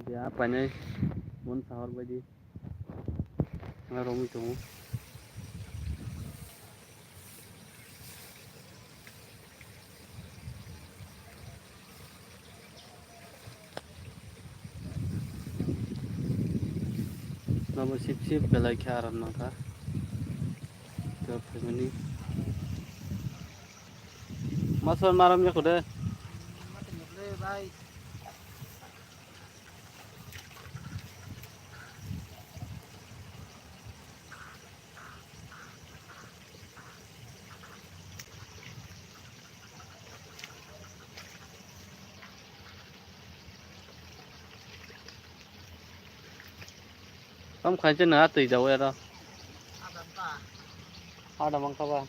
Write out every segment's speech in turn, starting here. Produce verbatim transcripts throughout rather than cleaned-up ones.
Ya, painai, mon sahor baidi. Ang romwi tongo. Nabo sip sip belai khe aram nangkha. Tei phaimani. Masor maram yakho de. Tam khainche na twi jawi aro. Ada mangkha ba.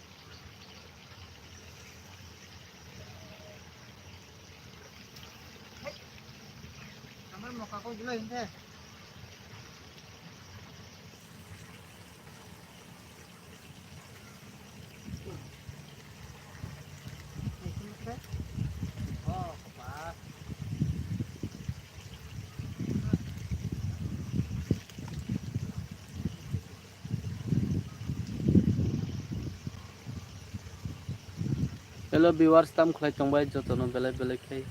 Hello viewers, tam khlai tongbai jotono belai belai khe.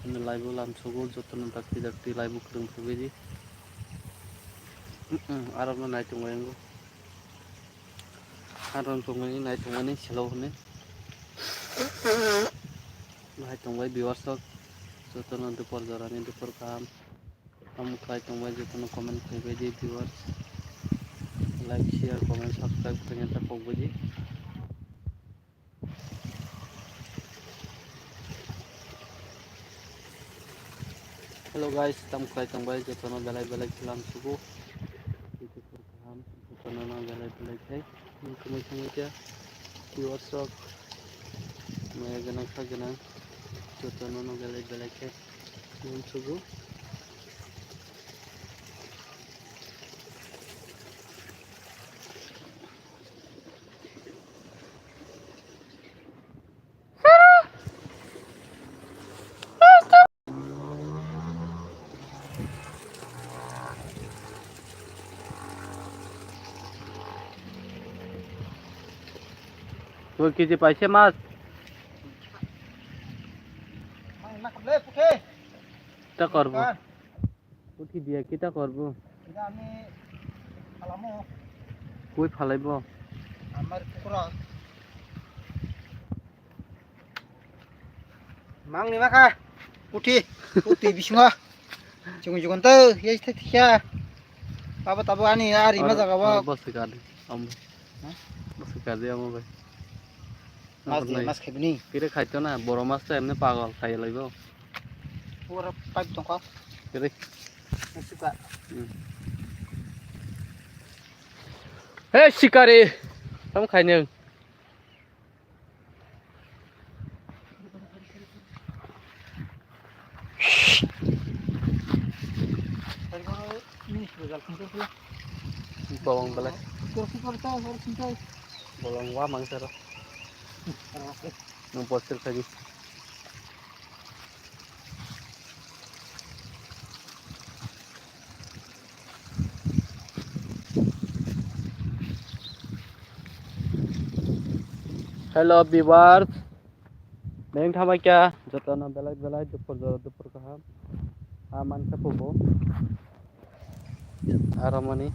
Ani live o lamsogo jotono dakti dakti live o kwrwng phaibaidi. Aro no nai tongbai ango. Aro tongmani nai tongmani selo hwnwi. Nai tongbai viewers rok jotono dupor jorani dupor kaham. Tam khlai tongbai jotono comment khaibaidi viewers. Like, share, comment, subscribe khaina ta kokbaidi. Hello guys, tam khlai tongbai jotono belai belai khe lamsogo. Jotono no belai belai khe. Tongmai tongmai khe viewers rok maya gwnang kha gwnang jotono no belai belai khe lamsogo. Dui kg paise mas. Mang na kable pukhe. Ta korbo. Kan. Uthi dia kita korbo. Kita ani kalamu. Koi phalaibo. Amar pukura. Mang ni makha. Uthi. Uthi bisingo. Chungu jugon to. Yai thai thikya. Baba tabo ani ari ma jaga bo. Bos kadi. Am. Hah? Bos kadi amo bai. Mas dia, mas khaibini. Kire khaito na, boro mas to emne pagol khai laibo. Pura pipe tongkha. Kire. Suka. Hmm. He shikari, tam khaineng. Bolong belai. Bolong wa mangsa ro. Nung poster khaji. Hello viewers, neng thamai kya jotono belai belai dupur jora dupur kaham. A mansa pubo aramani.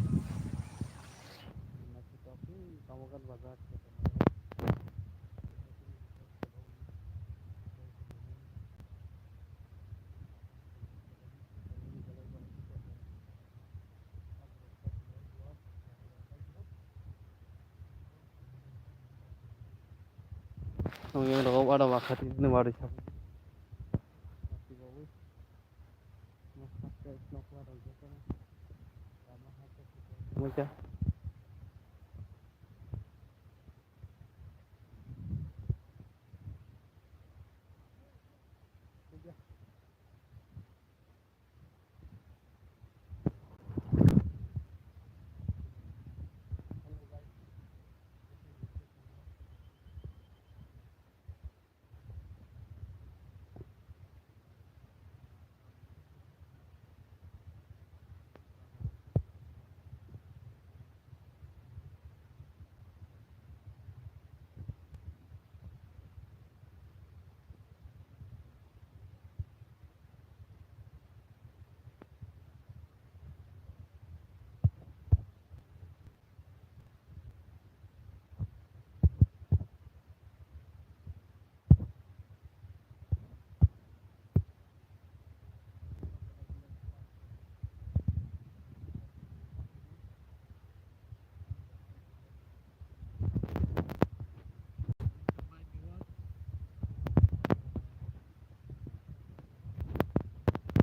Ang yang rokok ada wakati ini baru siapa? Mucha.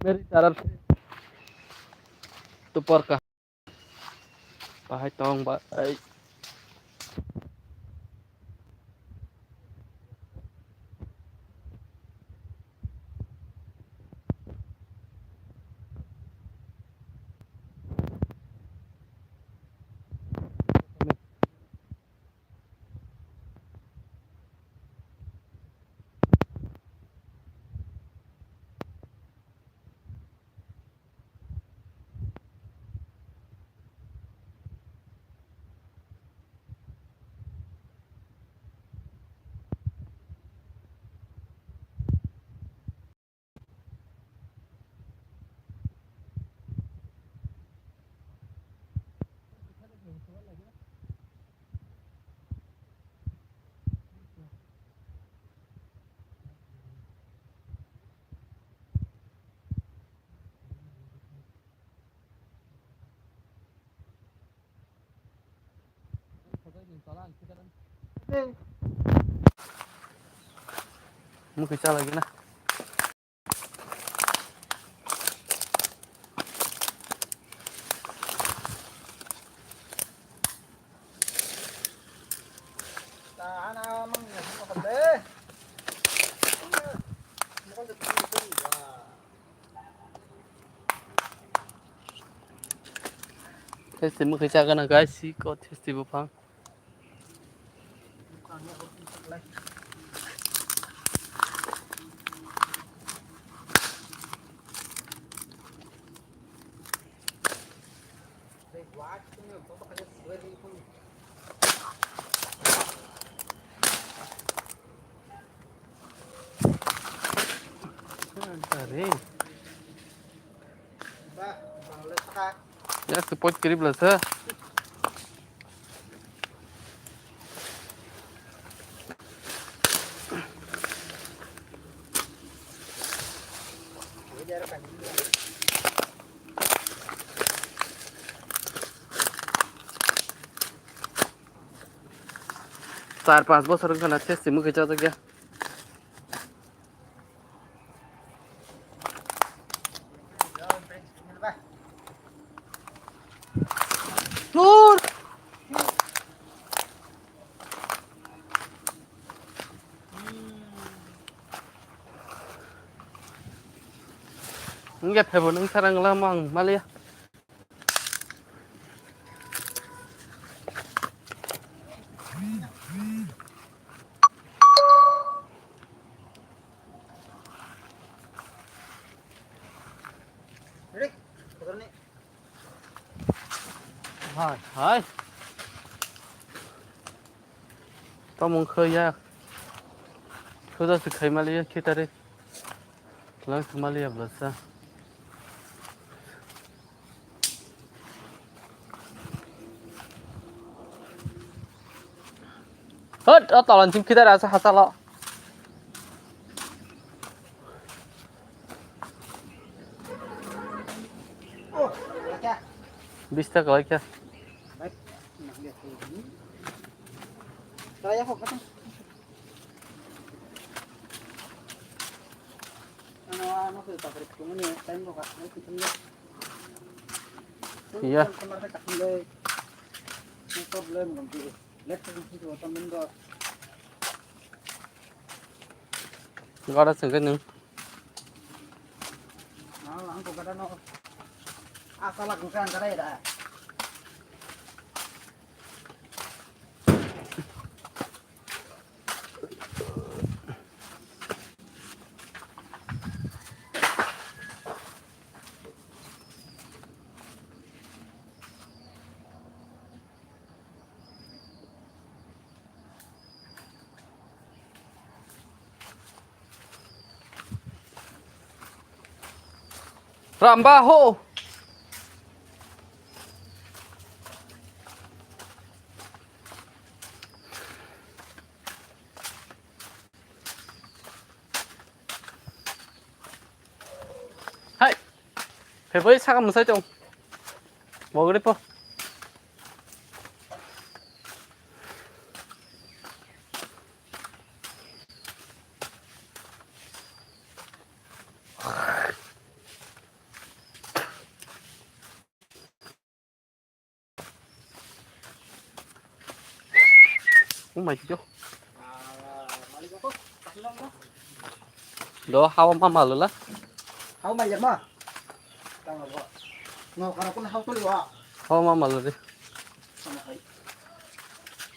Meri tarar tu porka. Bahai tong ba ai. Mui kisa lagi na. Testi mui kisa gana guys, si ko testi buphang. Ya, support kirip lah sa. Char panch bosor wngkha na testi mui kisa chajak ya. Tur. Wngya phaibo nung sarang lama ang maliya. Hai, hai. Tomung khaya. Khuda se khai maliya khitare. Lang se maliya blasa. Hot, o tolan chim khitare asa hasalo. Bis taka laikha. Iya. Gora sengke nung. Ramba ho. Hai. Phaibai saka mwsai tong. Mogri po. Umai jo. Do hawa ma malala. Hau mai ya ma. Tang bo. No kara kun hau tuli wa. Hawa ma malala.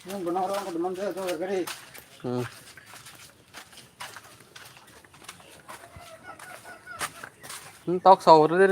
Nung bono ro ko dum de do gari. Hmm. Hmm, tok sa ore de